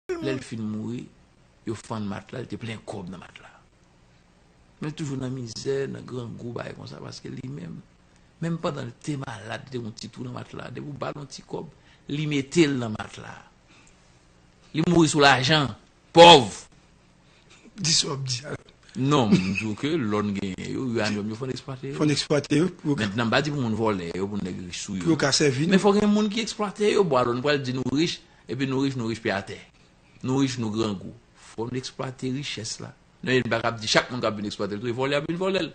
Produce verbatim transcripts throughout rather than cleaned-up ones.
Lè l fin mouri, yo fann matla, li te plen kòb nan matla. Men toujou nan mizè, nan grangou, bagay konsa, paske li menm, menm pandan l te malad, li te gen yon ti twou nan matla, depi w ba l yon ti kòb, li mete l nan matla. Li mouri sou lajan, pòv. Di sa w ap di a. Non, m di w ke lòn genyen yo, irannyòm yo fò n eksplwate yo. Fò n eksplwate yo. Mentnan, m pa di pou moun vòlè yo, pou nèg rich sou yo. Pou yo ka sèvi nou. Men fò gen moun ki eksplwate yo. Bon, alò, nou pral di nou rich, epi nou rich, nou rich pye atè. Nou rich, nou grangou. Fò n eksplwate richès la. Non, nou pa kab di chak moun k ap vin eksplwate l tou, e vòlè ap vin vòlè l.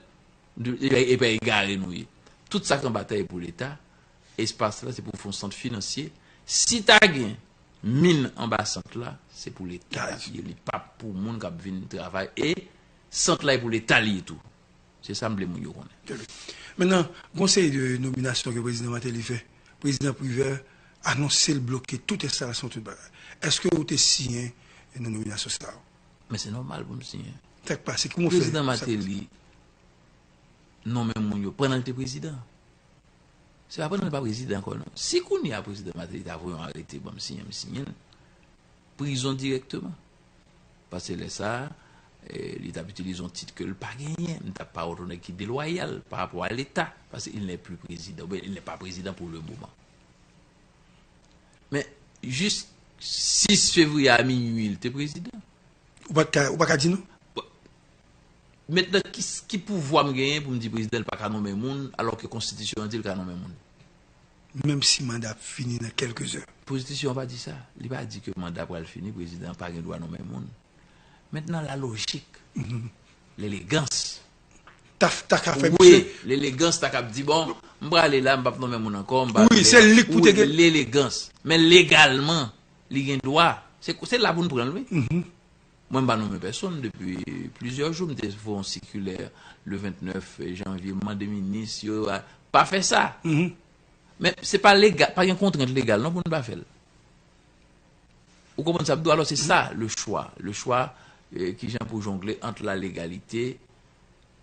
Epa egare nou ye. Tout sa k anba tè e pou Leta, espas la se pou fè yon sant finansye. Si ta gen min anba sant la, se pou Leta li ye, li p ap pou moun k ap vin travay. E sant la e pou Leta li ye tou. Se sa m vle moun yo konnen. Mentnan, gon seri de nominasyon ke prezidan Martelly fè. Prezidan Privert anonse l bloke tout enstalasyon, tout bagay. Èske ou te siyen nan nominasyon sa yo? Men se nòmal pou m siyen. Sa k pase? Kouman w fè? Prezidan Martelly nonmen moun yo pandan l te prezidan. Se pa pandan l pa prezidan ankò, non. Si kounye a prezidan Martelly ta voye yon arete ban m siyen, m siyen l. Prizon dirèkteman. Paske lè sa a, eh, li t ap itilize yon tit ke l pa genyen. M t ap parèt yon nèg ki delwayal pa rapò a Leta. Paske il n'est plus président, oubyen il n'est pas président pour le moment. Men, jis sis fevriye a minui, li te prezidan. Ou pa t ka, ou pa ka di non? Mentnan, ki, ki pouvwa m genyen pou m di prezidan l pa ka nonmen moun, alò ke konstitisyon an di l ka nonmen moun? Menm si manda ap fini nan kèlke zè. Konstitisyon an pa di sa. Li pa di ke manda pral fini, prezidan an pa gen dwa nonmen moun. Mentnan, la lojik, lelegans. Ta, ta ka fè wi, misye. Lelegans ta kab di, bon, m prale la, m p ap nonmen moun ankò, m pa wi, vle se li k pou te gen lelegans. Men legalman, li gen dwa. Se, se la pou n pran l, wi. Mwen, m pa nonmen pèsonn depi plizyè jou. M te voye yon sikilè le vennèf janvye, m mande minis yo, a, pa fè sa. Men se pa legal, pa gen kontrent legal, non, pou n pa fè l. Ou konprann sa m di w? Alò, se sa, le chwa. Le chwa, eh, kijan pou jongle ant la legalite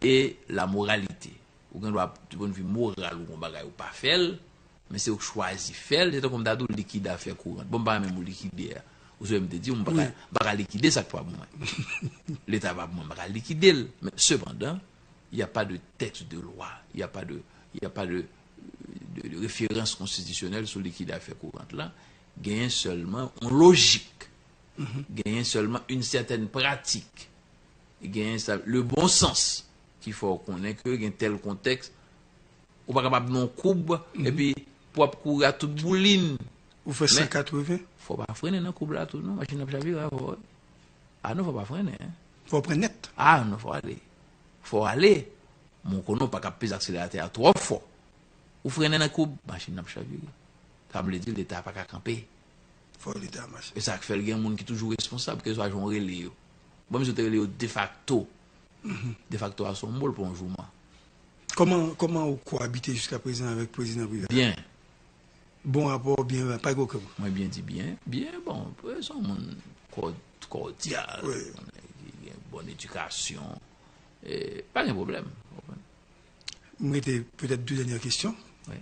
e la moralite. Ou gen dwa, du pwen de vi moral, ou gon bagay ou pa fè l, men se ou k chwazi fè l, se tankou m ta di w likide afè kourant. Bon, m pa renmen mo likide a. Ou sonje m te di w, m pa ka, m pa ka likide sa k pa pou mwen. Leta pa pou mwen, m pa ka likide l. Men, sepandan, il y a pas de texte de loi, il y a pas de, il y a pas de, de, de référence constitutionnelle sou likide afè kourant la. Genyen sèlman yon lojik. Genyen sèlman une certaine pratique. Genyen sa, le bon sens ki fè w konnen ke gen tèl kontèks, ou pa kapab nan yon koub, epi pou w ap kouri a tout boulin. Ou fè men san katreven? Fò w pa frennen nan koub la tou, non, machin nan ap chavire avè w. A non, fò w pa frennen, en. Fò w pran nèt. A non, fò w ale. Fò w ale. Men w konnen w pa ka peze akseleratè a twò fò. Ou frennen nan koub, machin nan ap chavire. Sa vle di Leta pa ka kanpe. Fò Leta mache. E sa k fè l gen moun ki toujou responsab, kèlkeswa jan w rele yo. Bon, misye te rele yo defakto. Defakto a se yon mo, l pa yon jouman. Kòman, kòman ou koabite jiska prezan avèk prezidan Privert? Byen. Bon rapò, byen, pa gen okenn. Mwen byen di byen. Byen, bon, se yon moun kò-, kòdyal, wi, ki gen bòn edikasyon. E, pa gen pwoblèm. M rete petèt de dènyè kesyon. Wi.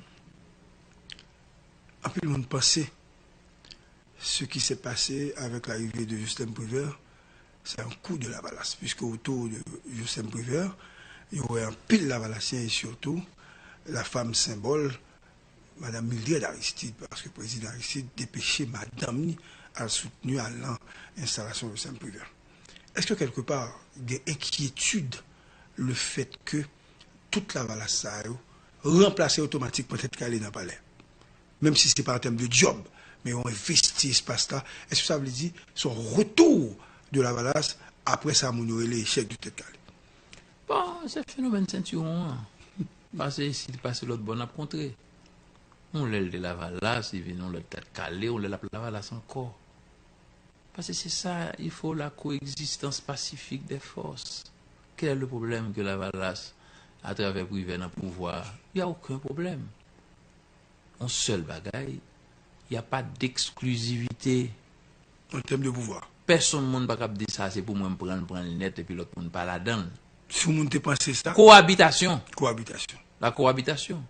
Anpil moun panse ce qui s'est passé avec l'arrivée de Justin Privert, c'est un coup de Lavalas, puisque autour de Justin Privert, il y aurait un pile Lavalasien et surtout la femme symbole, Madame Mildred Aristide, paske prezidan Aristide depeche madanm ni al soutni, al nan enstalasyon Justin Privert. Èske kèlke pa gen enkyetid le fèt ke tout Lavalas sa yo ranplase otomatikman Tèt Kale nan palè? Menm si se pa an tèm de djòb, men yo envesti espas la. Èske sa vle di se yon retou de Lavalas apre sa moun yo rele echèk de Tèt Kale? Bon, se fenomèn sentiwon an. Pase isit, pase lòt bò, n ap kontre. Yon lè l te Lavalas, li vin yon lè Tèt Kale, yon lè l ap Lavalas ankò. Paske se sa, il faut la coexistence pacifique des forces. Quel est le problème que Lavalas, à travers Privert nan pouvwa a? Il y a aucun problème. Yon sèl bagay, y a pa d'exclusivité. An tèm de pouvwa. Pèsonn moun pa kab di sa se pou mwen, m pran l, pran l nèt, epi lòt moun pa ladan l. Si yon moun te panse sa. Kowabitasyon. Kowabitasyon. La kowabitasyon.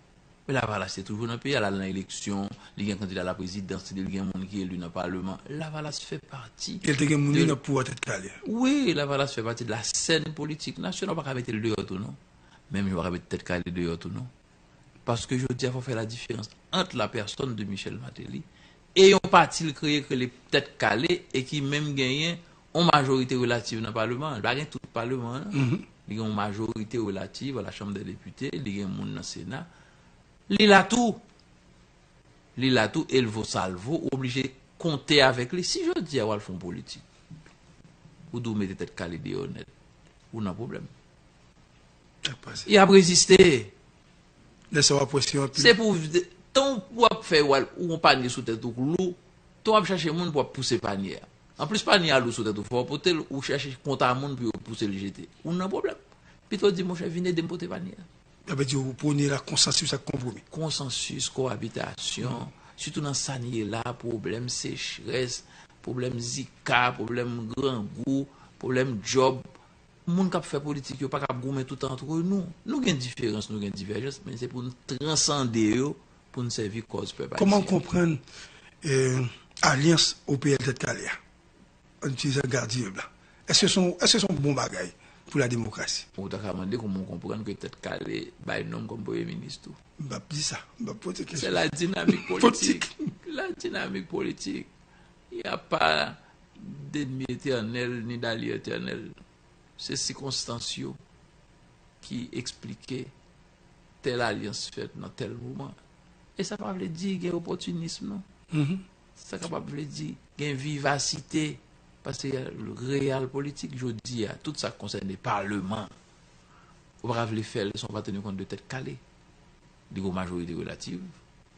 Men Lavalas te toujou nan peyi a, l al nan eleksyon, li gen kandida laprezidans, li gen moun ki eli nan paleman. Lavalas fè pati. E l te gen moun li nan pouvwa Tèt Kale a. Wi, Lavalas fè pati de la sèn politik nasyonal. Ou pa ka mete l deyò tou non. Menm jan ou pa ka mete Tèt Kale deyò tou non. Paske jodi a, fò fè la diferans ant la pèsòn de Michel Martelly e yon pati l kreye k rele Tèt Kale e ki menm genyen yon majorite relativ nan paleman an. Li pa gen tout paleman an. Li gen yon majorite relativ a la Chambre des Députés, li gen moun nan Sena. Li la tou. Li la tou, e l vo sa l vo, ou oblije konte avèk li. Si jodi a w al fè yon politik, ou di w mete Tèt Kale deyò nèt, ou nan pwoblèm. Y ap reziste. Lè sa w ap wè se yon anpil. Se pou, tan w ap fè w al, ou yon panye sou tèt ou k lou, tan w ap chache moun pou w ap pouse panye a. Anplis panye a lou sou tèt ou, fò w pote l, ou chache konta moun pou yo pouse l jete. Ou nan pwoblèm. Pito w di, monchè, vin ede m pote panye a. Sa vle di ou pwone la konsansis ak konpwomi. Konsansis, kowabitasyon, sitou nan sa n ye la, pwoblèm sechrès, pwoblèm zika, pwoblèm grangou, pwoblèm djòb. Moun k ap fè politik yo pa ka ap goumen tout antre nou. Nou gen diferans, nou gen divèjans, men se pou n transande yo, pou n sèvi kòz pèp ayisyen. Kòman w konprann, eh, alyans O P L Tèt Kale a? An itilize langaj dirèk la. Èske se yon, èske se yon bon bagay pou la demokrasi? Ou ta ka mande kòman w konprann ke Tèt Kale bay nonm kòm premye minis tou. M p ap di sa. M p ap poze kesyon. C'est la dynamique politique. La dynamique politique. Il n'y a pas d'ennemi éternel ni d'allié éternel. Se sikonstans yo ki eksplike tèl alyans fèt nan tèl moman. E sa pa vle di gen opòtinism, non. Sa kapab vle di gen vivasite, paske real politik jodi a, tout sa k konsène paleman, ou pa ka vle fè l san w pa teni kont de Tèt Kale. Li gen yon majorite relativ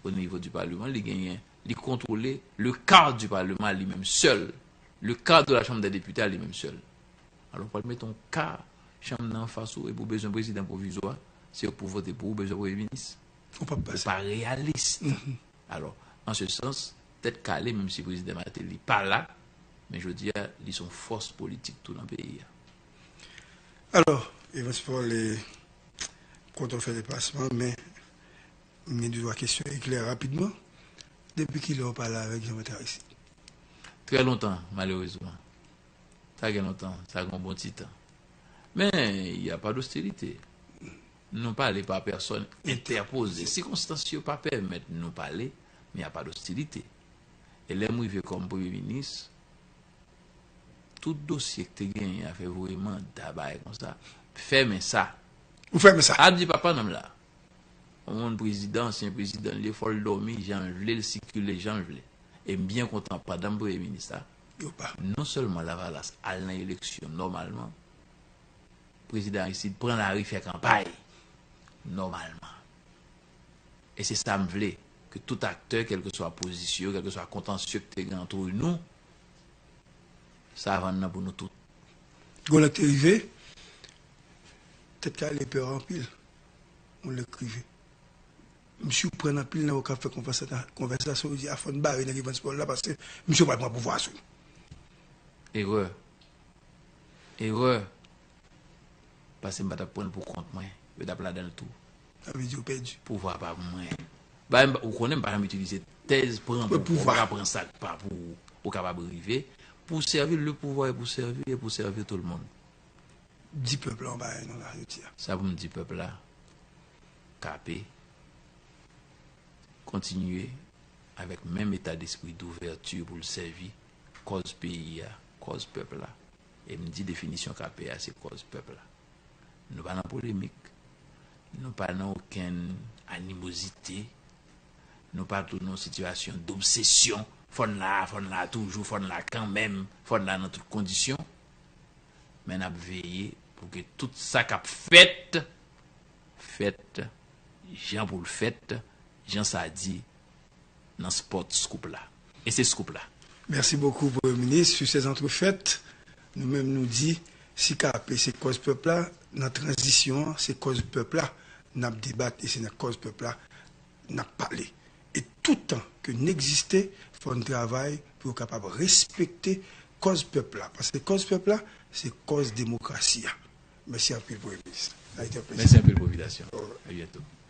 o nivo di paleman, li genyen, li kontwole le ka di paleman a li menm sèl, le ka de la Chanm dè Depite a li menm sèl. Alò, w pral mete yon ka chanm nan anfas ou, epi w bezwen prezidan pwovizwa, se yo k pou vote pou ou, ou bezwen premye minis. Ou p ap pase. Ou pa reyalis. Alò, an se sans, Tèt Kale, menm si prezidan Martelly pa la, men jodi a, li se yon fòs politik tou nan peyi a. Alò, Evans Paul, eh, kontan w fè deplasman, men m gen de twa kesyon eklè rapidman. Depi kilè w pale avèk Jean Bertrand Aristide? Trè lontan, malerezman. Sa gen lontan, sa gen yon bon ti tan. Men, y a pas d'hostilité. Nou pale pa pèsòn entèpoze. Sikonstans yo pa pèmèt nou pale, men y a pas d'hostilité. E lè m rive kòm premye minis, tout dosye k te genyen, afè voye manda, bagay konsa, fèmen sa. Ou fèmen sa? Ap di papa nonm la. Yon moun prezidan, ansyen prezidan, li fò l dòmi jan l vle, l sikile jan l vle. E m byen kontan, pandan m premye minis la, non sèlman Lavalas al nan eleksyon nòmalman, prezidan Aristide pran lari fè kanpay nòmalman. E se sa m vle, ke tout aktè, kèlkeswa pozisyon, kèlkeswa kontansye k te gen antre nou, savann nan pou nou tout. Gon lè k te rive, Tèt Kale pè anpil. Gon lè k rive. M siprann anpil nan yo k ap fè konvèsa-, konvèsasyon, yo di, a, fò n bare nèg Evans Paul la, paske misye pral pran pouvwa a sou nou. Erè. Erè. Paske m pa t ap pran l pou kont mwen. Yo t ap ladan l tou. Sa vle di yo pèdi. Pouvwa pa pou mwen. Ba, m pa, ou konnen m pa janm itilize tèz pran pouvwa. Ou ka pran sa k pa pou ou. Ou kapab rive. Pour servir, le pouvoir est pour servir et pour servir tout le monde. Di pèp la yon bagay non la, jodi a. Sa pou m di pèp la, K P kontinye avèk menm eta despri douvèti pou l sèvi kòz peyi a, kòz pèp la. E m di definisyon K P a, se kòz pèp la. Nou pa nan polemik, nou pa nan okenn animozite, nou pa tou nan yon sitiyasyon dobsesyon, fò n la, fò n la toujou, fò n la kanmenm, fò n la nan tout kondisyon. Men n ap veye pou ke tout sa k ap fèt, fèt jan pou l fèt, jan sa di nan spot scoop la. E se scoop la. Merci beaucoup, Premye Minis. Sur ces entrefaites, nou menm nou di, si K P se kòz pèp la, nan tranzisyon an, se kòz pèp la n ap debat e se nan kòz pèp la n ap pale. E toutan ke n egziste, fò n travay pou yo kapab respekte kòz pèp la. Paske kòz pèp la, se kòz demokrasi a. Mèsi anpil, Premye Minis. Sa a été un plaisir. Mèsi anpil pou envitasyon. Au revoir. À bientôt.